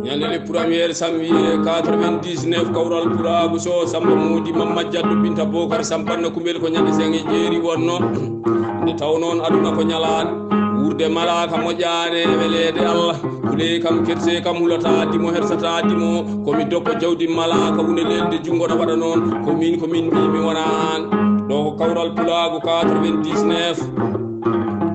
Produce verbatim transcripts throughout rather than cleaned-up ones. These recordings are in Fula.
Ñande le premier janvier quatre-vingt-dix-neuf, kawral pulaagu so Samba Moodi Mamma Jaddo Binta Bokar Sampanna Kumel, ko ñande cinq e jeeri wonno. Nde taw noon aduna ko ñalaande, wuurde malaaka moƴƴaane, weleede Allah. Kuley kam, kerte kam, hulata dimo, hersata dimo. Ko mi dokko jawdi malaaka, wune lelde junngo na waɗa noon. Ko min, ko min mbi mi wona aan. Ɗo ko kawral pulaagu quatre-vingt-dix-neuf.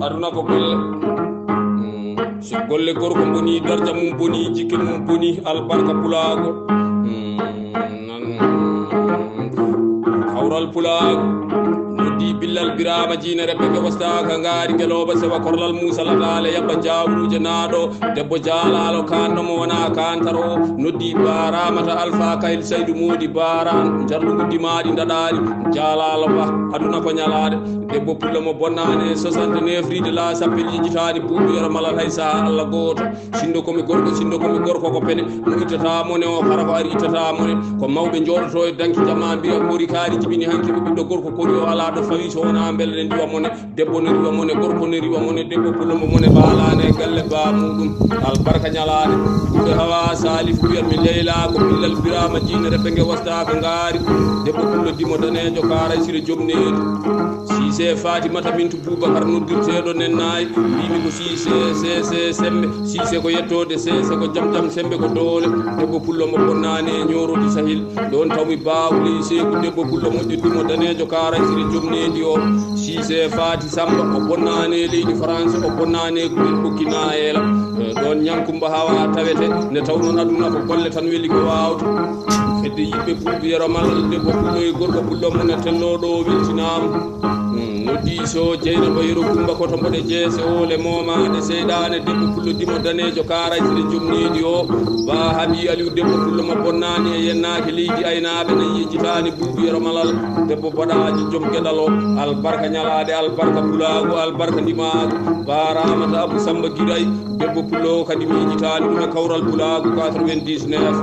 Aduna ko golle. Mm. So golle gorko boni, darja mum boni, jikke mum boni, albarka pulaagu. Mm. Kawral pulaagu noddi Billal Biraama Jiinere Pege Wasta ka ngaari Gelooba Sewa Korlal Muusa Lataale Yabba Jaawruuje Naaɗo, debbo jaalaalo kaanɗo mo wona kaantaro, noddi Baaraamata Alfa Kayil Saydu Moodi Baaraan, jarɗugu dimaaɗi ndaɗaari, jaalaalo ba, aduna ko ñalaade, debbo pullo mo bonnaani e soixante-neuf rue de la Chapelle, yejjitaani buuɗi yoro malal hay saha Allah gooto. Sinndo ko mi gorko, sinndo ko mi gorko ko pene. Mo ittata mone o, hara ko ari ittata mone. Ko mawɓe njooɗoto e danki jama mbiya kori kaari jibini hanki ko ɓiɗɗo gorko kori o ala ɗo fawi so wona mbele ne ndiwa mone. Debbo ne riwa mone, gorko ne riwa mone, debbo pullo mo mone baalane e galle ba muɗum. Albarka ñalaade. Ɓiɓɓe Hawa Salif mbiyan mi Leyla ko Billal Biraama Jiinere Pege Wasta ka ngaari. Debbo pullo dimo daneejo kaaray sire jom needi. Siise Fatimata Mintu Boubacar noddirteeɗo Nennaay, mbimi ko Siise, Seese, Sembe. Siise ko yettoode, Seese ko jam jam, Sembe ko doole. Debbo pullo mo bonnaani e ñoorodi Sahil. Ɗoon tawmi baaw ley seeku debbo pullo moƴƴo dimo daneejo kaaraysire jom neendi o. Siise Faati Samba o bonnaani e leydi France, o bonnaani e Guyel Ɓokki Naayeela. E ɗoon Ñankumba Hawa tawete, nde taw noon aduna ko golle tan weli ko waawde. Fedde yiɗɓe pulɓe yero malla debbo pullo e gorko pullo mo na telloo ɗo weltinaama. Mm, noddi so Jeynaba Yero Kumba ko to mboɗe jeese o le moomaade seyɗaane debbo pullo dimo daneejo kaaraysire jom needi o. Ba Habi Aliou debbo pullo mo bonnaani e yennaaki leydi aynaaɓe na yejjitaani buubu yero malal. Debbo boɗaajo jom geɗal o. Albarka ñalaade, albarka pulaagu, albarka ndimaagu. Ba Ramata Abu Samba Giray. Debbo pullo kadi miijitaani ɗum e kawral pulaagu quatre-vingt-dix-neuf.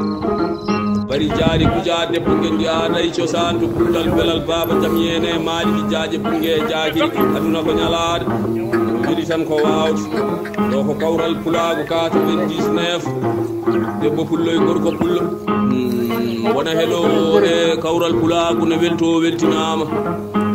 Bari jaari kuja debbo ngenndi aaday cosaan to kullal belal baaba jam yeene maaliki jaaje bunge jaakiri aduna ko ñalaade. Weli tan ko waawde. Ɗo ko kawral pulaagu quatre-vingt-dix-neuf. Debbo pullo e gorko pullo. Mm, wona helo e kawral pulaagu ne welto weltinaama.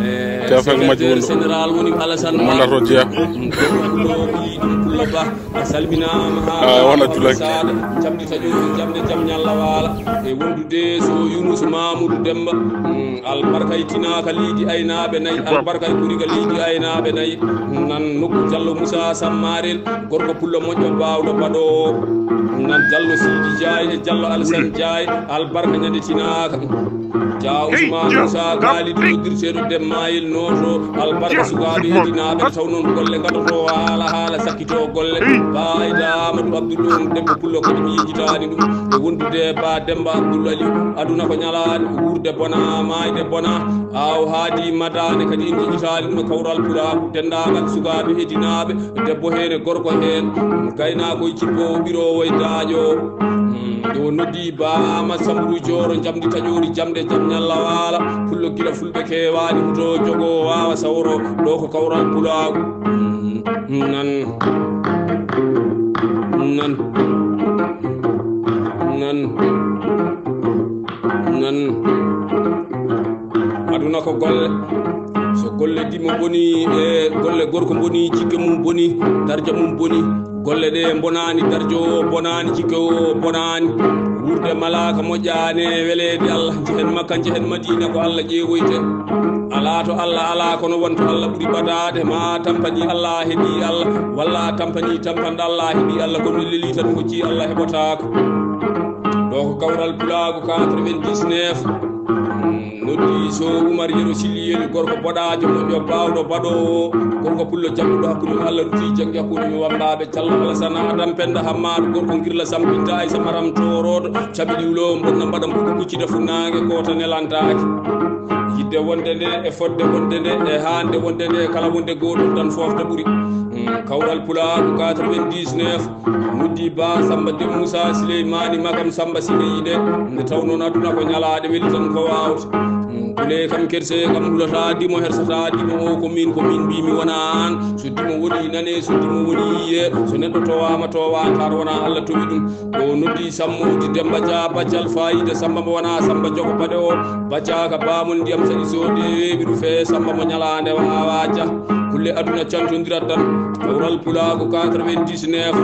E Tefek majji secrétaire wonɗo. Général woni Alassane Mandato Dia. Mm, gorko pullo ko yiɗum pullo ba. A salminaama haa Ah, wona Abdou Tulak. Saada, jamdi taƴoori jamde jam ñalla waala. E wondude so Yunus Mamoudou Demba. Mm, albarka e tinaaka leydi aynaaɓe nayi, albarka e kuriga leydi aynaaɓe nayi. Nan nokku Jallo Moussa Sammarel, gorko pullo moƴƴo baawɗo baɗoowo. Nan Jallo Sidi Diaye e Jallo Alassane Diaye, albarka ñande tinaaka. Dia Ousmane Moussa Galidou noddirteeɗo Demmayel Nooto, albarka sukaaɓe hedinaaɓe, taw noon golle ngaɗoto haala, haala sakkito golle. Ba Ayda Amadou Abdoul Oum, debbo pullo kadi mi yejjitaani ɗum. E wondude Ba Demba Abdoul Aliou, aduna ko ñalaande, wuurde bona, maayde bona. Aw haadi madaane kadi en yejjitaani ɗum e kawral pulaagu, denndaangal sukaaɓe hedinaaɓe, debbo heen e gorko heen, gaynaako e jippoowo, ɓiroowo e daaƴoowo. Mm, nde o noddi Ba Amat Samburu Jooro, jamdi taƴoori jamde jam ñalla waala. Pullo gila fulɓe keewaani huto jogo waawa sawro. Ɗo ko kawral pulaagu. Mm, nan. Nan. Nan. Nan. Aduna ko golle. So golle dimo boni, e golle gorko boni, jikke mum boni, darja mum boni. Golle ɗe bonaani, darjo o bonaani, jikke o bonaani. Wuurde malaaka moƴƴaani e weleede Allah. Njehen Makka, njehen Madiina, ko Allah ƴeewoyte. Alaa to Allah alaa, kono won to Allah ɓuri ɓadaade. Ma a tampanii Allah, a heɓii Allah. Walla a tampanii tampanɗo Allah, a heɓii Allah. Kono lelii tan, hocci Allah heɓotaako. Ɗo ko kawral pulaagu quatre-vingt-dix-neuf. Mm, noddi so Umar Yero Silliyel, gorko boɗaajo, moƴƴo, baawɗo, baɗoowo, gorko pullo jaɓɓuɗo hakkunde mum, Allah rutti janngi hakkunde mum, wammbaaɓe, Callo Alasana, Adam Pennda Hammaadu, gorko Ngirla Sampinta, Aysa Maram Tooroodo, caɓi ɗiwlo, mbonna mbaɗa mbuɗu, kuccita funnaange, gooto nelantaake. de wonde nde, e fodde wonde nde, e haande wonde nde, kala wonde gooto tan foofta ɓuri. Mm, Kawral Pulaagu quatre-vingt-dix-neuf, noddi Ba Samba Dem Moussa Sileymaani Makam Samba Siga Yiɗe, nde taw noon aduna ko ñalaaɗe weli tan ko waawta. Mm, kule kam kerse kam hulata dimo hersata dimo o ko min, ko min mbimi wona aan. So dimo woni nane, so dimo woni yiye, so neɗɗo towama towa kar wona Allah towi ɗum. O noddi Sammuudi Demba Dia Baccal Fayida Samba mo wona Samba Jogo Paɗe o, Bacca ka bamol ndiyam saɗi sode weɓiru fe Samba mo ñalande wawa jah. Kulle aduna cantondirat tan. Kawral Pulaagu quatre-vingt-dix-neuf.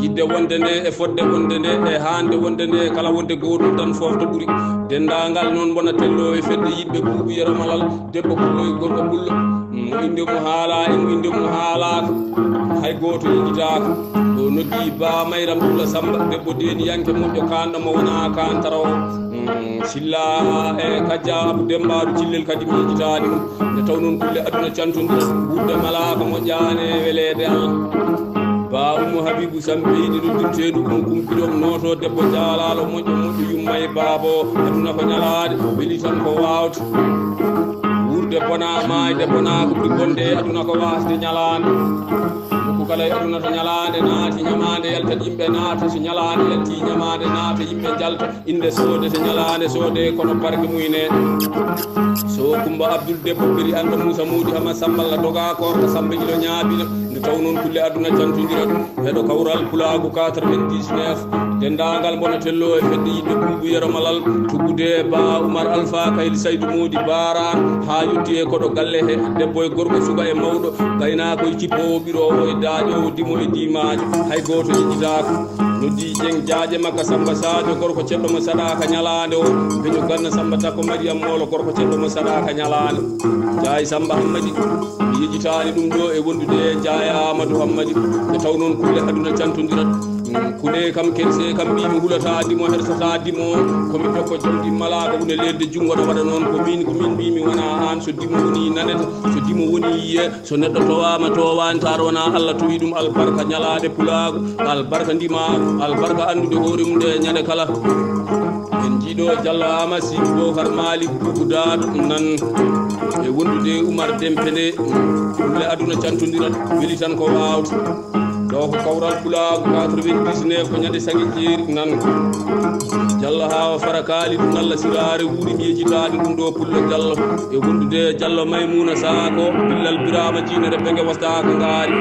Yidde wonde nde e fodde wonde nde e hande wonde nde, kala wonde gooto tan foofta ɓuri. Dendaangal noon mbona tello e fedde yiɗɓe buubu yero malal, debbo pullo e gorko pullo. Mo inde mo haala e mo inde mo haalaaka, hay gooto yejjitaaka. O noddi Ba Mayram Dula Samba, debbo deeniyanke moƴƴo kaanɗo mo wona kaantara o. Mm, Silla e Kajja Abu Dembaaru Cillel kadi mi yejjitaani ɗum. Nde taw noon kulle aduna cantondira, wuurde malaaka moƴƴaani e weleede Allah. Ba Ummu Habibu Sambe yiɗi noddirteeɗo Ummu Kumpiɗom nooto debbo jaalaalo moƴƴo moƴƴo yumma e baabo. Aduna ko ñalaaɗe, weli tan ko waawta. Wuurde bona maayde bona ko ɓuri bonde, aduna ko waasde ñalaande. Nokku kala e aduna to ñalaande naati, ñamaande yalta, yimɓe naata, so ñalaande yalti, ñamaande naata, yimɓe njalta. Innde soodete ñalaande soode, kono barke muyne. So Kumba Abdul debbo Biri Anta Muusa Moodi Hama Samballa doga koorka Samba ilo ñaabina. Nde taw noon kulle aduna cantondira ɗum. Heɗo Kawral Pulaagu quatre-vingt-dix-neuf. Denndaangal mbona tello e fedde yiɗɓe buubu yero malal. Tuggude Ba Umar Alfa Kayil Saydu Moodi Baaraan. Haa yotti e koɗo galle he. Debbo e gorko, suka e mawɗo. Gaynako e cippo o, ɓiro o e daaƴo o, dimo e diimaajo. Hay gooto yejjitaaka. Noddi Jeŋ Jaaƴe Makka Samba Saajo, gorko ceɗɗo mo saɗaaka ñalaande o. Beño Ganna Samba Takko Mariyam Moolo, gorko ceɗɗo mo saɗaaka ñalaande. Njaay Samba Hammadi, mi yejjitaani ɗum ɗo e wondude e Njaay Aamadu Hammadi. Nde taw noon kulle aduna cantondirat. Mm, kule kam kerse kam mbimi hulata dimo hersata dimo. Ko mi tokko jawdi malaaka wune leerde junngo ɗo waɗa noon ko min, ko min mbimi wona aan. So dimo woni nanete, so dimo woni yiye. So neɗɗo towaama towaani taar wona Allah towi ɗum. Albarka ñalaaɗe pulaagu, albarka ndimaagu, albarka anndude hoore mum nde ñande kala. En njiiɗo Jallo Amasi Bokar Malik Bubu Daado nan e wondude Umar Dempe nde. Kulle aduna cantondirat, weli tan ko waawta. Ɗo ko Kawral Pulaagu quatre-vingt-dix-neuf, ko ñande sange jeeri nan. Jallo Hawa Fara Kaalidu Nalla Siraare wuuri mi yejjitaani ɗum ɗo Pullo Jallo. E wondude Jallo Maymuna Saako, Billal Biraama Jiinere Bege wastaaka ngaari.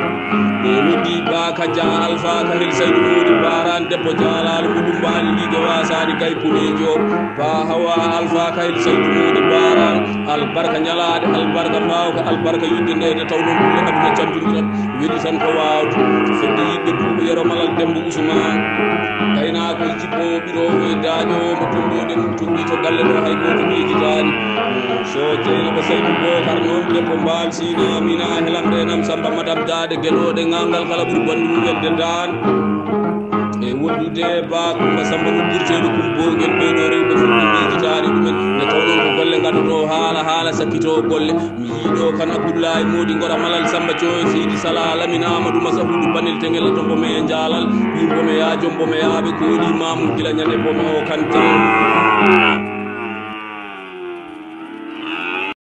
O noddi Ba Kajja Alfa Kahil Saydu Moodi Baaraan debbo jaalaalo mo ɗum mbaali liigo waasaani gay puneejo. Ba Hawa Alfa Kahil Saydu Moodi Baaraan, albarka ñalaaɗe, albarka mbaawka, albarka yidde nde, nde taw noon kulle aduna cantondirat. Weli tan ko waawde. Fedde yiɗɓe buubu yero malal Demba Usmaan. Gaynaako e jippo o, ɓiroowo e daaƴo o, mo tumboode mum tumbi to galle ɗo hay gooto yejjitaani. So Jeynaba Saydu Bookar noon, debbo Mbaal Siina Amina, helam reenam Samba Madam Daade Gelooɗe, ŋaangal kala ɓuri bonde mum welde daan. E wondude Ba Kumba Samba no ɓurteeɗo kum boogel ɓee ɗo rewɓe fof ɓe yejjitaani ɗumen. Nde taw noon ko golle ngaddoto haala, haala sakkito golle. Mi yiiɗo kan Abdullahi Moodi Ngora Malal Samba Coy Seydi Sala Lamin Amadou Masahudu Banel Tengel to Mbome e Jaalal. Ɓii Mbome yaa joom Mbome yaaɓe kooli Mamour gila ñande Mbome o kan jam.